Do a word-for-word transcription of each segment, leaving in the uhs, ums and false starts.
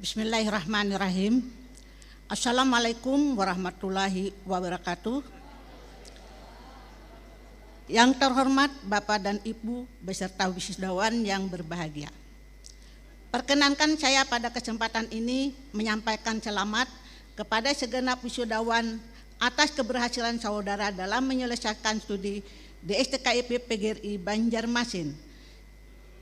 Bismillahirrahmanirrahim. Assalamualaikum warahmatullahi wabarakatuh. Yang terhormat Bapak dan Ibu beserta wisudawan yang berbahagia. Perkenankan saya pada kesempatan ini menyampaikan selamat kepada segenap wisudawan atas keberhasilan saudara dalam menyelesaikan studi di S T K I P P G R I Banjarmasin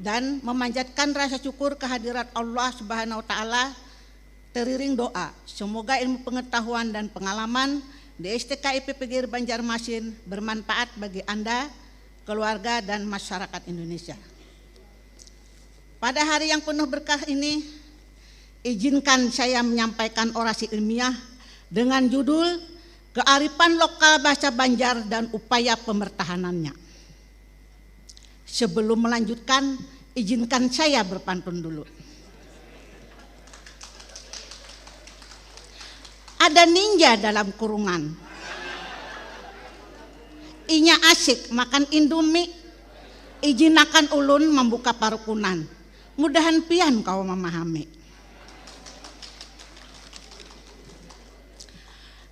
dan memanjatkan rasa syukur kehadirat Allah Subhanahu wa Ta'ala teriring doa. Semoga ilmu pengetahuan dan pengalaman di S T K I P P G R I Banjarmasin bermanfaat bagi Anda, keluarga, dan masyarakat Indonesia. Pada hari yang penuh berkah ini, izinkan saya menyampaikan orasi ilmiah dengan judul Kearifan Lokal Bahasa Banjar dan Upaya Pemertahanannya. Sebelum melanjutkan, izinkan saya berpantun dulu. Ada ninja dalam kurungan. Inya asik makan indomie. Ijinakan ulun membuka parukunan. Mudahan pian kawa memahami.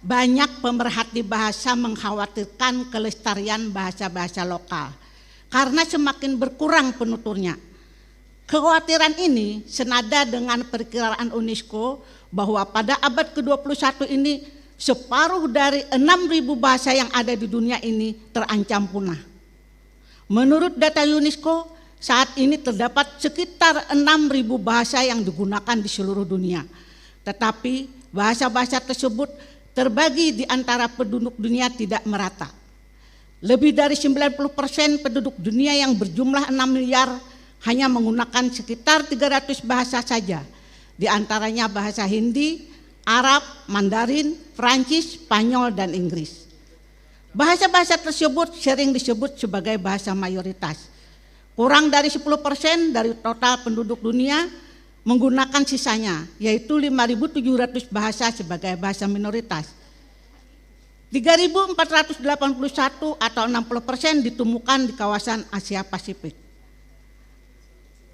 Banyak pemerhati bahasa mengkhawatirkan kelestarian bahasa-bahasa lokal karena semakin berkurang penuturnya. Kekhawatiran ini senada dengan perkiraan UNESCO bahwa pada abad kedua puluh satu ini separuh dari enam ribu bahasa yang ada di dunia ini terancam punah. Menurut data UNESCO, saat ini terdapat sekitar enam ribu bahasa yang digunakan di seluruh dunia. Tetapi bahasa-bahasa tersebut terbagi di antara penduduk dunia tidak merata. Lebih dari sembilan puluh persen penduduk dunia yang berjumlah enam miliar hanya menggunakan sekitar tiga ratus bahasa saja, di antaranya bahasa Hindi, Arab, Mandarin, Prancis, Spanyol, dan Inggris. Bahasa-bahasa tersebut sering disebut sebagai bahasa mayoritas. Kurang dari sepuluh persen dari total penduduk dunia menggunakan sisanya, yaitu lima ribu tujuh ratus bahasa sebagai bahasa minoritas. Tiga ribu empat ratus delapan puluh satu atau enam puluh persen ditemukan di kawasan Asia Pasifik.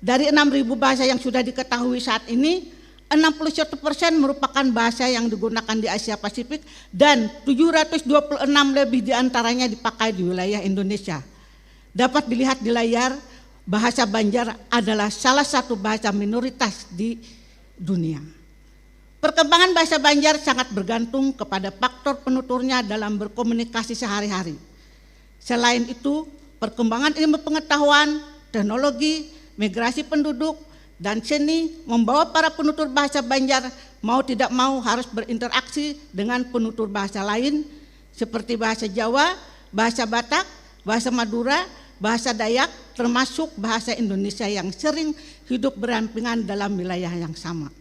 Dari enam ribu bahasa yang sudah diketahui saat ini, enam puluh satu persen merupakan bahasa yang digunakan di Asia Pasifik dan tujuh ratus dua puluh enam lebih diantaranya dipakai di wilayah Indonesia. Dapat dilihat di layar, bahasa Banjar adalah salah satu bahasa minoritas di dunia. Perkembangan bahasa Banjar sangat bergantung kepada faktor penuturnya dalam berkomunikasi sehari-hari. Selain itu, perkembangan ilmu pengetahuan, teknologi, migrasi penduduk, dan seni membawa para penutur bahasa Banjar mau tidak mau harus berinteraksi dengan penutur bahasa lain seperti bahasa Jawa, bahasa Batak, bahasa Madura, bahasa Dayak, termasuk bahasa Indonesia yang sering hidup berdampingan dalam wilayah yang sama.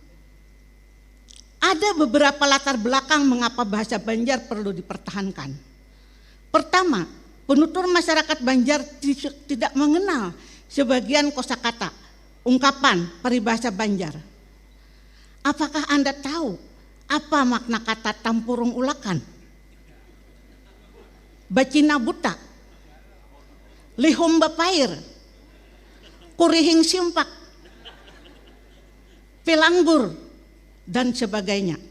Ada beberapa latar belakang mengapa bahasa Banjar perlu dipertahankan. Pertama, penutur masyarakat Banjar ti-, tidak mengenal sebagian kosakata, ungkapan, peribahasa Banjar. Apakah Anda tahu apa makna kata tampurung ulakan? Bacina buta, lihum bapair, kurihing simpak, pilanggur, dan sebagainya.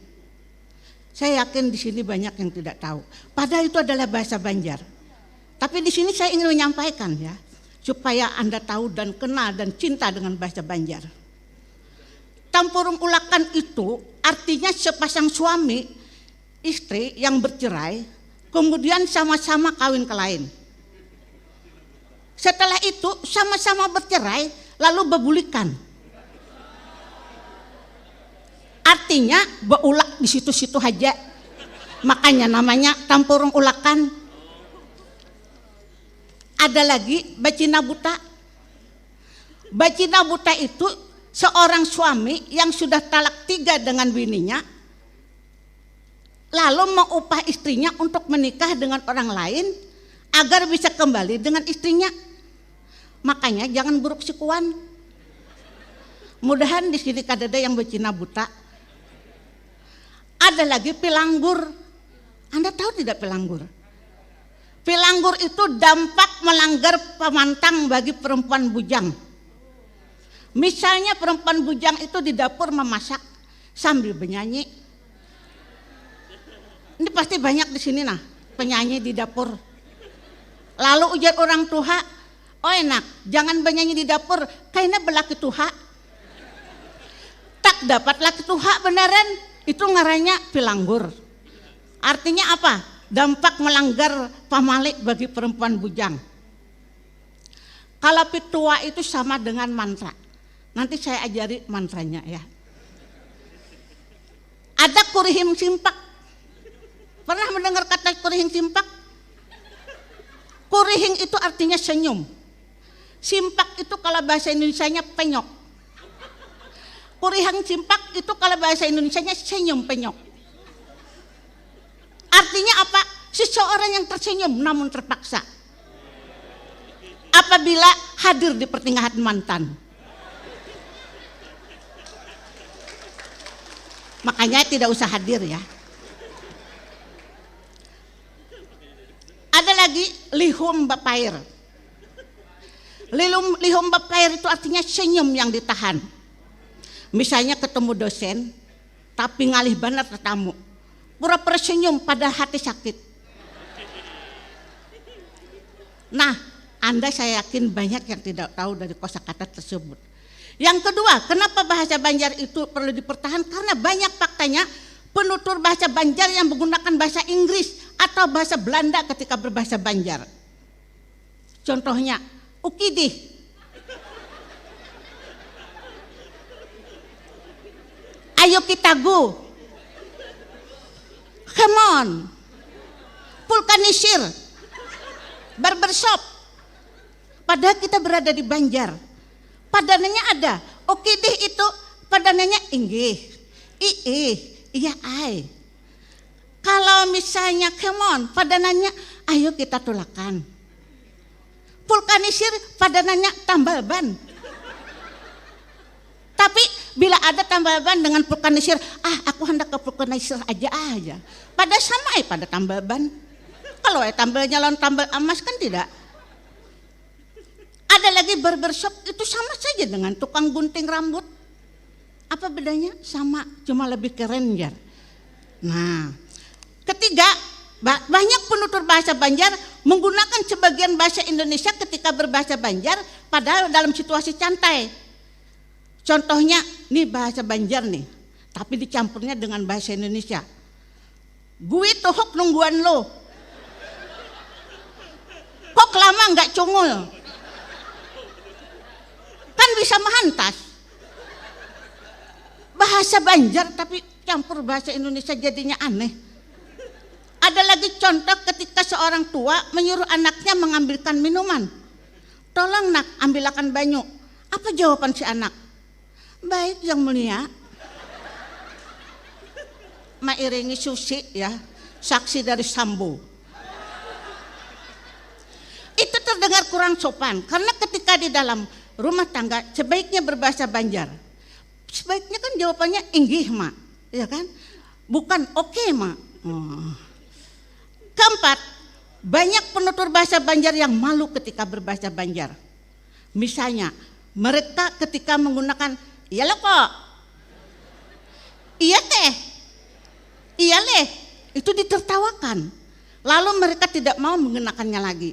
Saya yakin di sini banyak yang tidak tahu. Padahal itu adalah bahasa Banjar. Tapi di sini saya ingin menyampaikan ya, supaya Anda tahu dan kenal dan cinta dengan bahasa Banjar. Tampurung ulakan itu artinya sepasang suami istri yang bercerai, kemudian sama-sama kawin ke lain. Setelah itu sama-sama bercerai, lalu bebulikan. Artinya beulak di situ-situ haja. Makanya namanya tampurung ulakan. Ada lagi bacina buta. Bacina buta itu seorang suami yang sudah talak tiga dengan bininya, lalu mengupah istrinya untuk menikah dengan orang lain agar bisa kembali dengan istrinya. Makanya jangan buruk sikuan. Mudahan di sini kadada yang bacina buta. Ada lagi pilanggur. Anda tahu tidak pilanggur? Pilanggur itu dampak melanggar pamantang bagi perempuan bujang. Misalnya perempuan bujang itu di dapur memasak, sambil bernyanyi. Ini pasti banyak di sini nah, penyanyi di dapur. Lalu ujar orang tuha, "Oi nak, jangan bernyanyi di dapur, kaina belaki tuha." Tak dapat laki tuha benaran, itu ngarannya pilanggur. Artinya apa? Dampak melanggar pamali bagi perempuan bujang. Kalau pitua itu sama dengan mantra. Nanti saya ajari mantranya ya. Ada kurihing simpak. Pernah mendengar kata kurihing simpak? Kurihing itu artinya senyum. Simpak itu kalau bahasa Indonesianya penyok. Kurihing simpak itu kalau bahasa Indonesianya senyum penyok. Artinya apa? Seseorang yang tersenyum namun terpaksa. Apabila hadir di pertinggahan mantan. Makanya tidak usah hadir ya. Ada lagi lihum bapair. Lihum, lihum bapair itu artinya senyum yang ditahan. Misalnya ketemu dosen, tapi ngalih banar tetamu. Pura-pura senyum padahal hati sakit. Nah, Anda saya yakin banyak yang tidak tahu dari kosakata tersebut. Yang kedua, kenapa bahasa Banjar itu perlu dipertahankan? Karena banyak faktanya penutur bahasa Banjar yang menggunakan bahasa Inggris atau bahasa Belanda ketika berbahasa Banjar. Contohnya, ukidih. Ayo kita go. Come on. Vulkanisir. Barbershop. Padahal kita berada di Banjar. Padanannya ada. Ukidih itu padanannya inggih. Iih. Iya ai. Kalau misalnya come on, padanannya ayo kita tulakan. Vulkanisir padanannya tambal ban. Tapi bila ada tambal ban dengan vulkanisir, ah aku hendak ke vulkanisir aja aja. Pada sama eh pada tambal ban. Kalau eh tambalnya lawan tambal amas kan tidak. Ada lagi barbershop itu sama saja dengan tukang gunting rambut. Apa bedanya? Sama, cuma lebih keren jar. Nah, ketiga, ba- banyak penutur bahasa Banjar menggunakan sebagian bahasa Indonesia ketika berbahasa Banjar padahal dalam situasi santai. Contohnya, nih bahasa Banjar nih, tapi dicampurnya dengan bahasa Indonesia. Gue tuhuk nungguan lo. Kok lama nggak cungul? Kan bisa mahantas. Bahasa Banjar tapi campur bahasa Indonesia jadinya aneh. Ada lagi contoh ketika seorang tua menyuruh anaknya mengambilkan minuman. Tolong nak, ambilakan banyu. Apa jawaban si anak? Baik yang mulia. Mairingi susi ya, saksi dari sambo. Itu terdengar kurang sopan karena ketika di dalam rumah tangga sebaiknya berbahasa Banjar. Sebaiknya kan jawabannya inggih mak, ya kan? Bukan oke mak. Oh. Keempat, banyak penutur bahasa Banjar yang malu ketika berbahasa Banjar. Misalnya, mereka ketika menggunakan iya lo kok, iya teh, iya leh, itu ditertawakan. Lalu mereka tidak mau menggunakannya lagi.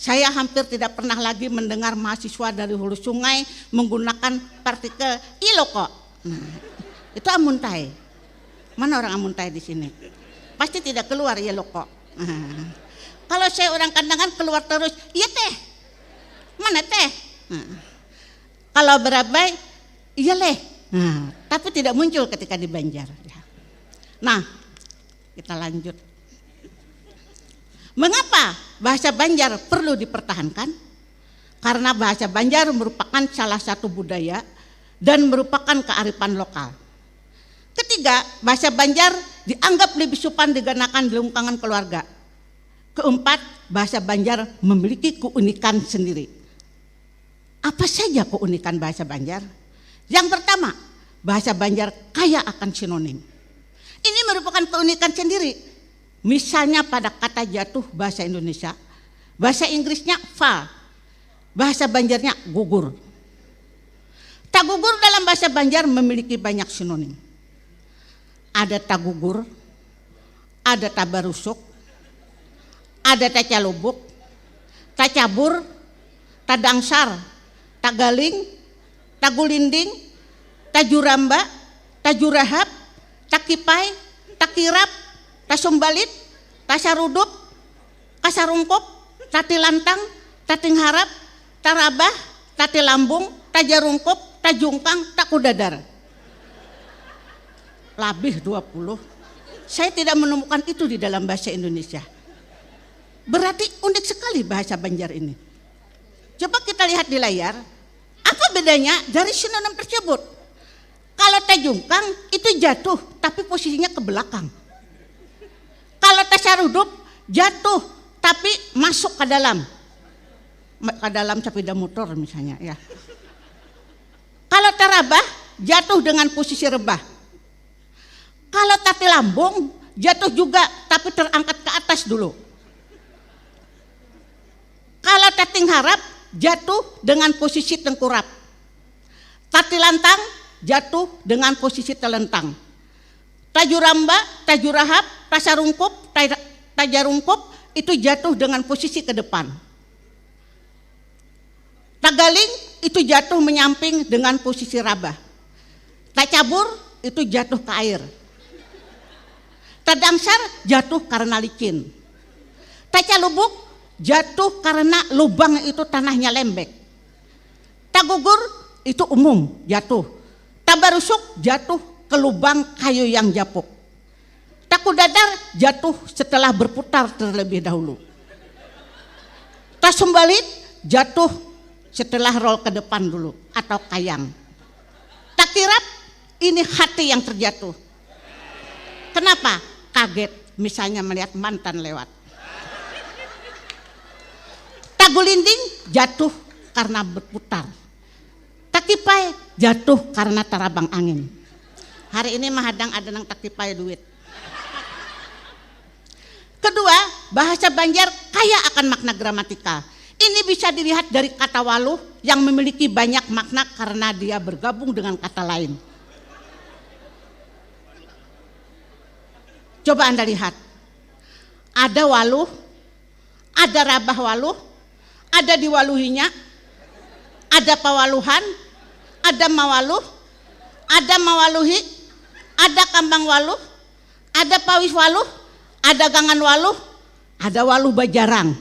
Saya hampir tidak pernah lagi mendengar mahasiswa dari Hulu Sungai menggunakan partikel ilo kok. Nah, itu amuntai. Mana orang amuntai di sini? Pasti tidak keluar ilo kok. Nah, kalau saya orang Kandangan keluar terus, iya teh. Mana teh? Nah, kalau berabai, iya leh. Nah, tapi tidak muncul ketika di Banjar. Ya. Nah, kita lanjut. Mengapa bahasa Banjar perlu dipertahankan? Karena bahasa Banjar merupakan salah satu budaya dan merupakan kearifan lokal. Ketiga, bahasa Banjar dianggap lebih sopan digunakan di lingkungan keluarga. Keempat, bahasa Banjar memiliki keunikan sendiri. Apa saja keunikan bahasa Banjar? Yang pertama, bahasa Banjar kaya akan sinonim. Ini merupakan keunikan sendiri. Misalnya pada kata jatuh bahasa Indonesia, bahasa Inggrisnya fall, bahasa Banjarnya gugur. Tagugur dalam bahasa Banjar memiliki banyak sinonim. Ada tagugur, ada tabarusuk, ada tacalubuk, tacabur, tadangsar, tagaling, tagulinding, tajuramba, tajurahap, takipai, takirap, tasumbalit, tasarudup, kasarungkup, tatilantang, tatingharap, tarabah, tatilambung, tajarungkup, tajungkang, takudadar. Labih dua puluh. Saya tidak menemukan itu di dalam bahasa Indonesia. Berarti unik sekali bahasa Banjar ini. Coba kita lihat di layar, apa bedanya dari sinonim tersebut? Kalau tajungkang itu jatuh tapi posisinya ke belakang. Kalau tasarudup jatuh tapi masuk ke dalam. Ke dalam sepeda motor misalnya ya. Kalau tarabah jatuh dengan posisi rebah. Kalau tatilambung jatuh juga tapi terangkat ke atas dulu. Kalau tatingharap jatuh dengan posisi tengkurap. Tatilantang jatuh dengan posisi telentang. Tajuramba, tajurahap, tasarungkup, tajarungkup itu jatuh dengan posisi ke depan. Tagaling itu jatuh menyamping dengan posisi rabah. Tacabur itu jatuh ke air. Tadangsar jatuh karena licin. Tacalubuk jatuh karena lubang itu tanahnya lembek. Tagugur itu umum jatuh. Tabarusuk jatuh ke lubang kayu yang japuk. Takudadar jatuh setelah berputar terlebih dahulu. Tasumbalit jatuh setelah roll ke depan dulu atau kayang. Takirap ini hati yang terjatuh. Kenapa? Kaget misalnya melihat mantan lewat. Tagulinding jatuh karena berputar. Takipai jatuh karena tarabang angin. Hari ini mahadang ada nang takipai duit. Kedua, bahasa Banjar kaya akan makna gramatikal. Ini bisa dilihat dari kata waluh yang memiliki banyak makna karena dia bergabung dengan kata lain. Coba Anda lihat. Ada waluh, ada rabah waluh, ada diwaluhinya, ada pawaluhan, ada mawaluh, ada mawaluhi, ada kambang waluh, ada pawis waluh, ada gangan waluh, ada waluh bajarang,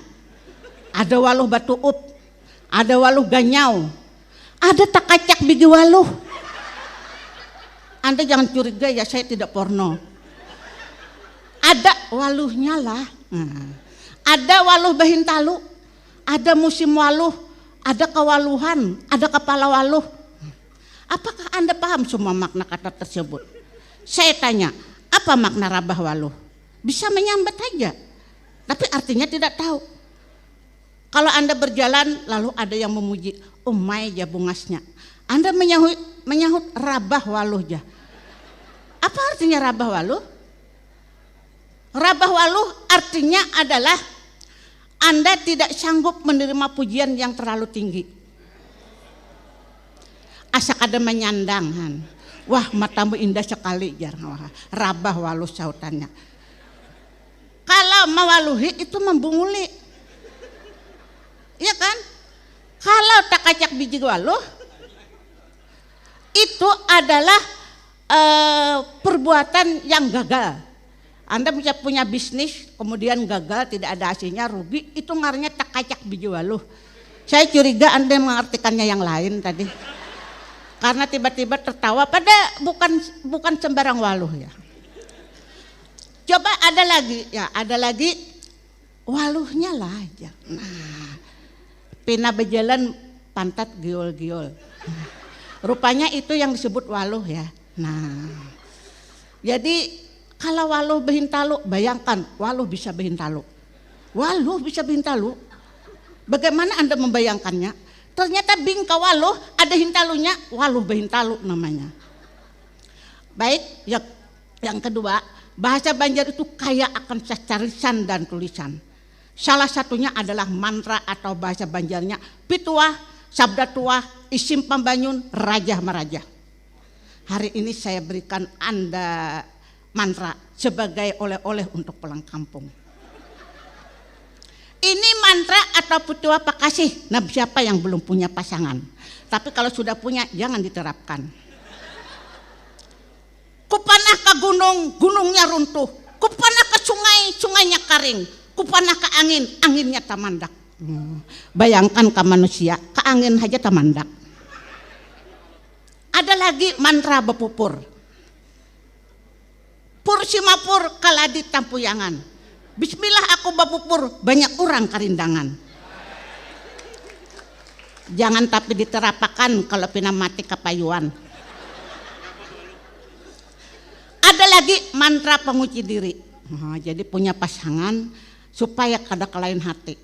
ada waluh batuup, ada waluh ganyau, ada takacak bigi waluh. Anda jangan curiga ya, saya tidak porno. Ada waluhnya lah. Nah, ada waluh bahintalu, ada musim waluh, ada kawaluhan, ada kapala waluh. Apakah Anda paham semua makna kata tersebut? Saya tanya, apa makna rabah waluh? Bisa menyambat saja, tapi artinya tidak tahu. Kalau Anda berjalan lalu ada yang memuji, "Umai ja bungasnya." Anda menyahut, menyahut, "Rabah waluh ja." Apa artinya rabah waluh? Rabah waluh artinya adalah Anda tidak sanggup menerima pujian yang terlalu tinggi. Asa kada menyandang han. "Wah, matamu indah sekali," jar. Wah, rabah waluh sautannya. Kalau mawaluhi itu membunguli. Iya kan? Kalau takacak biji waluh itu adalah eh, perbuatan yang gagal. Anda punya, punya bisnis, kemudian gagal, tidak ada hasilnya, rugi, itu ngarannya takacak biji waluh. Saya curiga Anda mengartikannya yang lain tadi. Karena tiba-tiba tertawa, pada bukan bukan sembarang waluh ya. Coba ada lagi, ya ada lagi waluhnya lah aja. Nah, pina berjalan pantat giol-giol. Rupanya itu yang disebut waluh ya. Nah, jadi kalau waluh behintalu, bayangkan waluh bisa behintalu. Waluh bisa behintalu. Bagaimana Anda membayangkannya? Ternyata bingka waluh ada hintalunya, waluh behintalu namanya. Baik, ya, yang kedua, bahasa Banjar itu kaya akan cacarisan dan tulisan. Salah satunya adalah mantra atau bahasa Banjarnya pituah, sabda tuah, isim pambanyun, rajah marajah. Hari ini saya berikan Anda mantra sebagai oleh-oleh untuk pulang kampung. Ini mantra atau putua pakasih, nah siapa yang belum punya pasangan. Tapi kalau sudah punya, jangan diterapkan. Kupanah ke gunung, gunungnya runtuh. Kupanah ke sungai, sungainya karing. Kupanah ke angin, anginnya tamandak. Hmm. Bayangkan ke manusia, ke angin saja tamandak. Ada lagi mantra bepupur. Pur simapur kaladi tampuyangan. Bismillah aku bapupur, banyak urang karindangan. Jangan tapi diterapakan kalau pina mati kapayuan. Ada lagi mantra pengunci diri. Nah, jadi punya pasangan supaya kada kalain hati.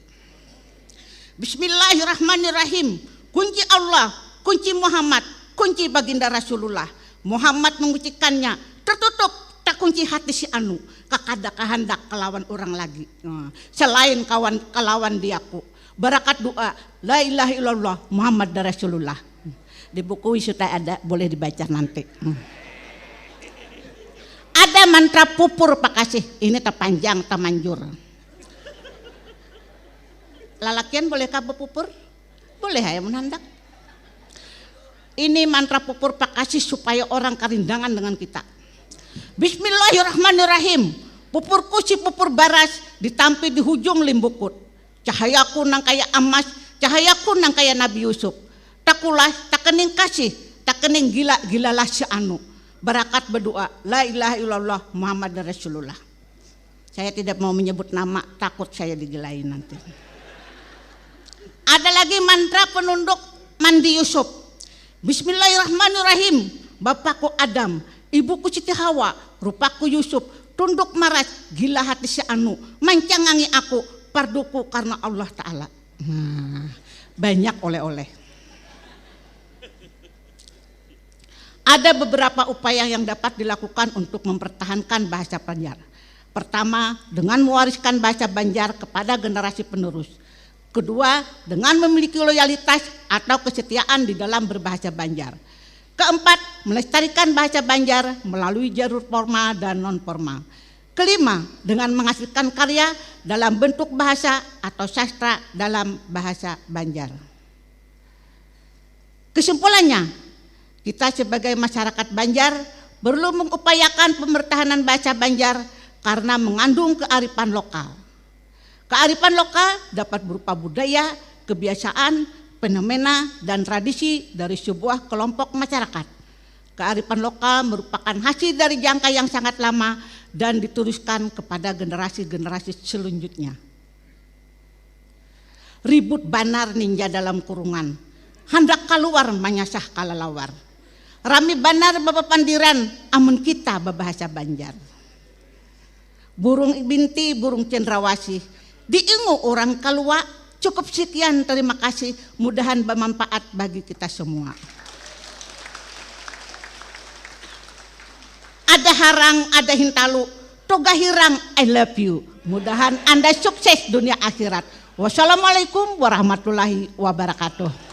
Bismillahirrahmanirrahim. Kunci Allah, kunci Muhammad, kunci baginda Rasulullah. Muhammad menguncikannya, tertutup, terkunci hati si anu, kakada kahandak kalawan urang lagi. Nah, selain kawan kalawan diaku. Barakat doa, la ilaha illallah Muhammad Rasulullah. Di buku wisuda ada, boleh dibaca nanti. Hmm. Ada mantra pupur pakasih, ini tapanjang, tamanjur. Lalakian bolehkah bepupur? Boleh ya mun handak. Ini mantra pupur pakasih supaya orang karindangan dengan kita. Bismillahirrahmanirrahim. Pupurku si pupur baras ditampi di hujung limbukut. Cahayaku nang kaya amas, cahayaku nang kaya Nabi Yusuf. Takulas, takening kasih, takening gila, gilalah si anu. Barakat berdoa, la ilaha illallah Muhammad Rasulullah. Saya tidak mau menyebut nama, takut saya digilai nanti. Ada lagi mantra penunduk mandi Yusuf. Bismillahirrahmanirrahim. Bapakku Adam, ibuku Siti Hawa, rupaku Yusuf, tunduk maras, gila hati si anu, mancangangi aku, parduku karena Allah Ta'ala. Nah, banyak oleh-oleh. Ada beberapa upaya yang dapat dilakukan untuk mempertahankan bahasa Banjar. Pertama, dengan mewariskan bahasa Banjar kepada generasi penerus. Kedua, dengan memiliki loyalitas atau kesetiaan di dalam berbahasa Banjar. Keempat, melestarikan bahasa Banjar melalui jalur formal dan non formal. Kelima, dengan menghasilkan karya dalam bentuk bahasa atau sastra dalam bahasa Banjar. Kesimpulannya, kita sebagai masyarakat Banjar perlu mengupayakan pemertahanan bahasa Banjar karena mengandung kearifan lokal. Kearifan lokal dapat berupa budaya, kebiasaan, fenomena, dan tradisi dari sebuah kelompok masyarakat. Kearifan lokal merupakan hasil dari jangka yang sangat lama dan diteruskan kepada generasi-generasi selanjutnya. Ribut banar ninja dalam kurungan. Handak kaluar manyasah kalalawar. Rami banar bapapandiran amun kita babahasa Banjar. Burung binti, burung cendrawasih, diingu urang kalua. Cukup sekian, terima kasih. Mudahan bermanfaat bagi kita semua. Ada harang, ada hintalu, toga hirang, I love you. Mudahan Anda sukses dunia akhirat. Wassalamualaikum warahmatullahi wabarakatuh.